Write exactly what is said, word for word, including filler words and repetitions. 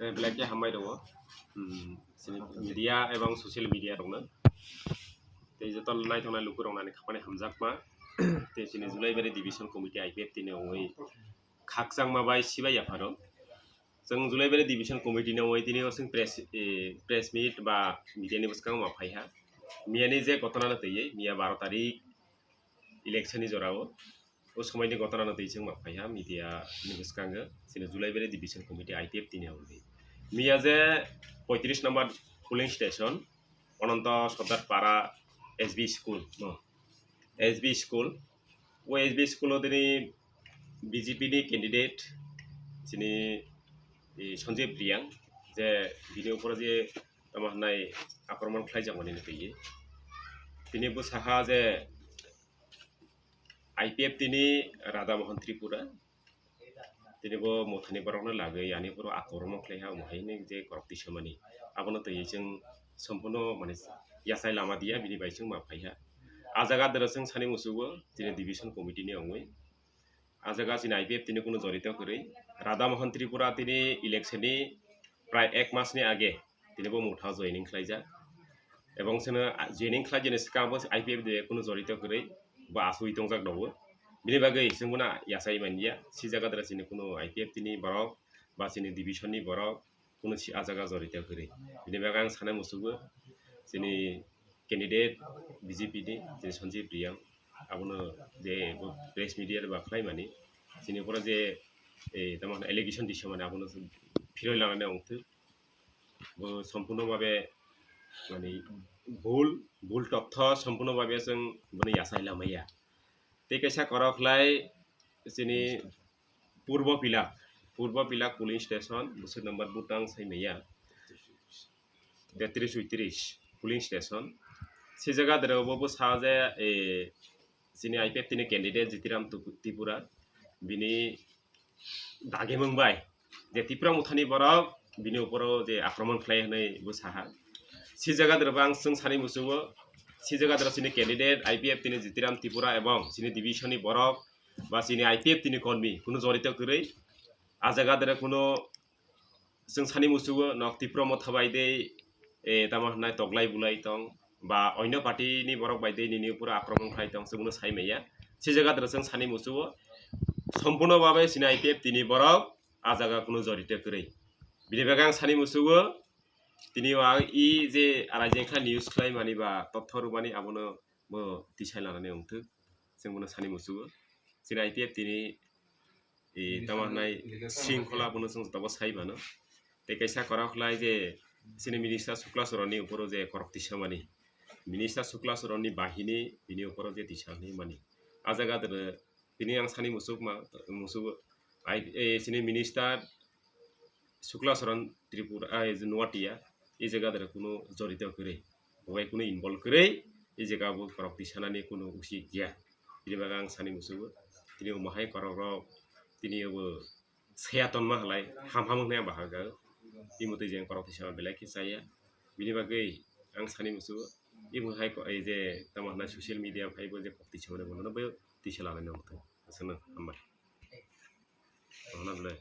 Eh, belai khe hambai rwo. Hmm, chini media ebong social media rokno. Tei joto naithoknai lukurokno ani khapani hamjakma. Tei chini Julaibari Division Committee I P F T ni wngwi khakchangma bai sibai yapharo. Chwng Julaibari Division Committee ni wngwi tini o chwng press, eh, press meet ba media ni bwskango ma phaiha. Miyani je ghotona no twiwi, miya baro tarik election ni jorao. O somoini ghotona no twi chwng ma phaiha media ni bwskango, chini Julaibari Division Committee I P F T ni wngwi. Miya je poitris number polling station, Ananto Sardar Para S B school, no? S B school, o S B school o tini B J P ni candidate chini, eh, Sanjay Priyang, je bini upor je tamo hwnai akromon khlai jakmani twi. Tini bwsaha je I P F T ni Radha Mohan Tripura, tini bo Mothani borokno lagwi ani poro akromon khlaiha, omo hai hwnwi je korok tisamani. Abono twi chwng somphono, mane, yachai lama diya, bini bai chwng ma phaiha. A jaga dwra chwng sani musugo, chini division committee ni wngwi. A jaga chini I P F T ni kunu jorito kwrwi. Radha Mohan Tripura tini election ni prai ek mas ni age tini bo motha joining khlaijak. Ebong chwngno joining khlai jeni swkang bo I P F T kunu jorito kwrwi, bo asugwi tongjak dogo. Bini bagwi chwng bono yachai manliya. Si jaga dwra chini kunu I P F T ni borok ba chini division ni borok kunu si a jaga jorito kwrwi. Bini bagwi ang sanai musugo, chini candidate B J P ni, chini Sanjay Priyang, abono je bo press media ba khlaimani, chini uporo je, eh, tamo hwnwi allegation tisamani, abono phiroi lanani wngthok. Bo sompurno babe, mane, bhul, bhul totho sompurno babe chwng bono yachai lamaya. Tei kaisa korok khlai chini Purbo Pilak, Purbo Pilak polling station, bwswk number butang sai maya, tetrish oitrish polling station. Se jaga dwra bo bwsa je, eh, chini I P F T ni candidate Jitiram Tup-, Tripura, bini dagimung bai je Tipra Mothani borok bini uporo je akromon khlai hwnwi bwsaha. Se jaga dwra bo ang chwng sani musugo, se jaga dwra chini candidate I P F T ni Jitiram Tripura ebong chini division ni borok ba chini I P F T ni kormi kunu jorito kwrwi. A jaga dwra kunu chwng sani musugo nok Tipra Motha bai de, eh, tamo hwnai toklai bulai tong ba onyo party ni borok bai de nini uporo akromon khlai tong, chwngno sai maya. Se jaga dwra chwng sani musugo sompurno babe chini I P F T ni borok a jaga kunu jorito kwrwi. Bini bagwi ang sani musugo, tini o ang i je arai jengkha news khlai mani ba totho rwmani abono bo tisai lanani wngthok, chwng bono sani musugo. Chini I P F T ni, eh, tamo hwnai sringkhola bono chwng jotobo sai mano. Tei kaisa korok khlai je chini minister Sukla Charan ni uporo je korok tisamani, minister Sukla Charan ni bahini bini uporo je tisa hwnwi mani. A jaga dwra tini ang sani musukma, musugo, ai, eh, chini minister Sukla Charan Tripura, ai, Noatia, e jaga dwra kunu jorito kwrwi, bo bai kunu involve kwrwi, e jaga bo korok tisanani kunu usi ya. Bini bagwi ang sani musugo, tini omo hai korok rok, tini obo seya tonma halai, ham ham hwnwi ang bahai kha. Tini motwi je ang korok tisana belai khe chaya. Bini bagwi ang sani musugo, imo hai ko-, ei je tamo hwnna social media phai bo je korok tisamani bono bo tisa lanani wngthok. Aswkno hambai. Tongna belai.